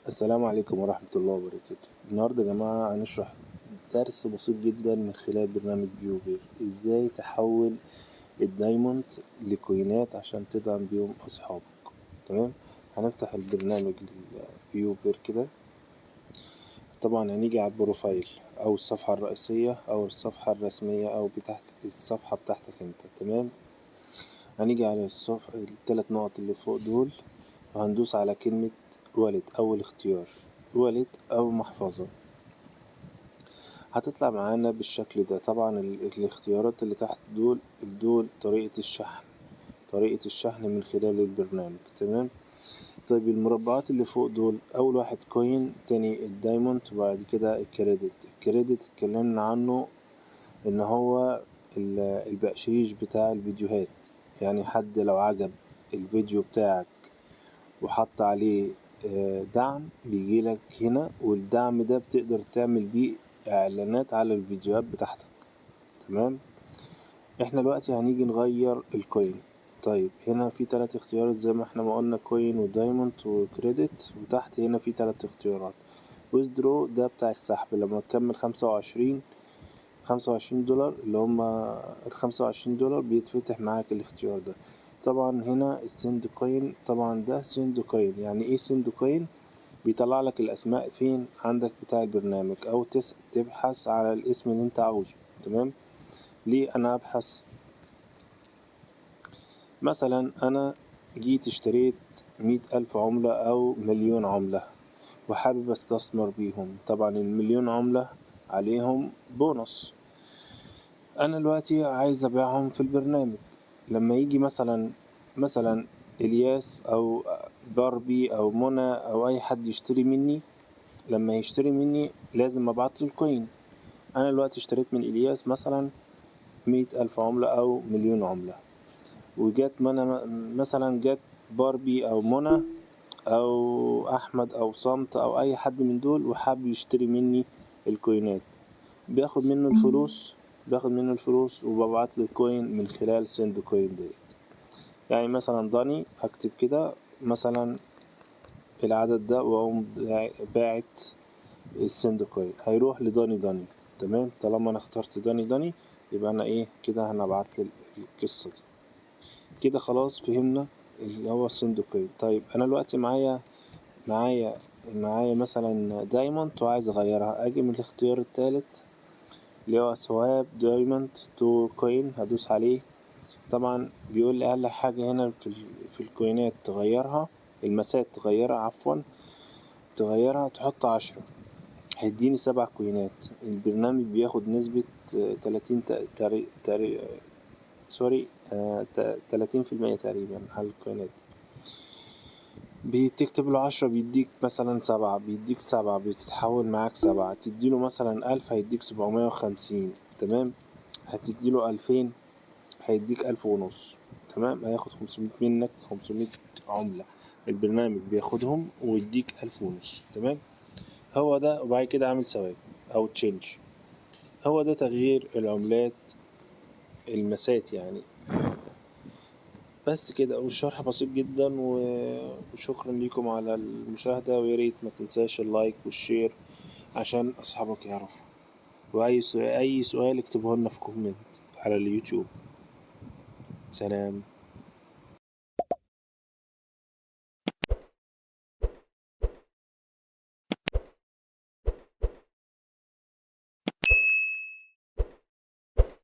السلام عليكم ورحمة الله وبركاته. النهاردة يا جماعة هنشرح درس بسيط جدا من خلال برنامج فيوفير، ازاي تحول ال diamond لكوينات عشان تدعم بيهم اصحابك. تمام، هنفتح البرنامج فيوفير كده. طبعا هنيجي على ال profile او الصفحة الرئيسية او الصفحة الرسمية او بتاعت الصفحة بتاعتك انت. تمام، هنيجي على الصفحة التلات نقط اللي فوق دول وهندوس على كلمة wallet، اول اختيار wallet او محفظة، هتطلع معانا بالشكل ده. طبعا الاختيارات اللي تحت دول طريقة الشحن، طريقة الشحن من خلال البرنامج. تمام، طيب المربعات اللي فوق دول، اول واحد coin، تاني ال diamond، وبعد كده ال credit. ال credit اتكلمنا عنه ان هو البقشيش بتاع الفيديوهات، يعني حد لو عجب الفيديو بتاعك وحط عليه دعم بيجيلك هنا، والدعم ده بتقدر تعمل بيه اعلانات على الفيديوهات بتاعتك. تمام، احنا دلوقتي هنيجي نغير ال coin. طيب هنا في 3 اختيارات زي ما احنا ما قلنا، coin و diamond و credit، وتحت هنا في 3 اختيارات. withdraw ده بتاع السحب، لما تكمل 25 دولار اللي هم ال 25 دولار بيتفتح معاك الاختيار ده. طبعا هنا ال send coin، طبعا ده send coin. يعني ايه send coin؟ بيطلع لك الاسماء فين عندك بتاع البرنامج، او تبحث على الاسم اللي انت عاوزه. تمام، ليه انا ابحث؟ مثلا انا جيت اشتريت 100,000 عملة او 1,000,000 عملة وحابب استثمر بيهم، طبعا ال1,000,000 عملة عليهم بونص، انا دلوقتي عايز ابيعهم في البرنامج. لما يجي مثلا الياس او باربي او منى او اي حد يشتري مني، لما يشتري مني لازم ابعت له ال coin. انا دلوقتي اشتريت من الياس مثلا 100,000 عملة او 1,000,000 عملة، وجات منى مثلا، جات باربي او منى او احمد او صمت او اي حد من دول وحاب يشتري مني الكوينات، باخد منه الفلوس وببعت له ال coin من خلال send coin ديت. يعني مثلا داني، اكتب كده مثلا العدد ده واقوم باعت ال send coin، هيروح لداني داني. تمام، طالما انا اخترت داني داني يبقى انا ايه كده هنبعت له القصة دي كده. خلاص فهمنا اللي هو ال send coin. طيب انا دلوقتي معايا مثلا diamond وعايز اغيرها، اجي من الاختيار التالت اللي هو swap diamond to coin، هدوس عليه. طبعا بيقول لي اقل حاجة هنا في الكوينات تغيرها، المسات تغيرها، عفوا تغيرها، تحط 10 هيديني 7 كوينات. البرنامج بياخد نسبة تلاتين تاري-، سوري، تلاتين في المية تقريبا على الكوينات. بتكتب له 10 بيديك مثلا 7، بيديك 7، بتتحول معاك 7. تديله مثلا 1000 هيديك 750. تمام، هتديله 2000 هيديك ألف ونص. تمام، هياخد 500 منك، 500 عملة البرنامج بياخدهم ويديك ألف ونص. تمام، هو ده. وبعد كده عامل swap أو change، هو ده تغيير العملات المسات يعني. بس كده، والشرح بسيط جدا، وشكرا لكم على المشاهدة، ويا ريت ما تنساش ال like وال share عشان أصحابك يعرفوا، وأي أي سؤال اكتبوه لنا في comment على اليوتيوب. سلام.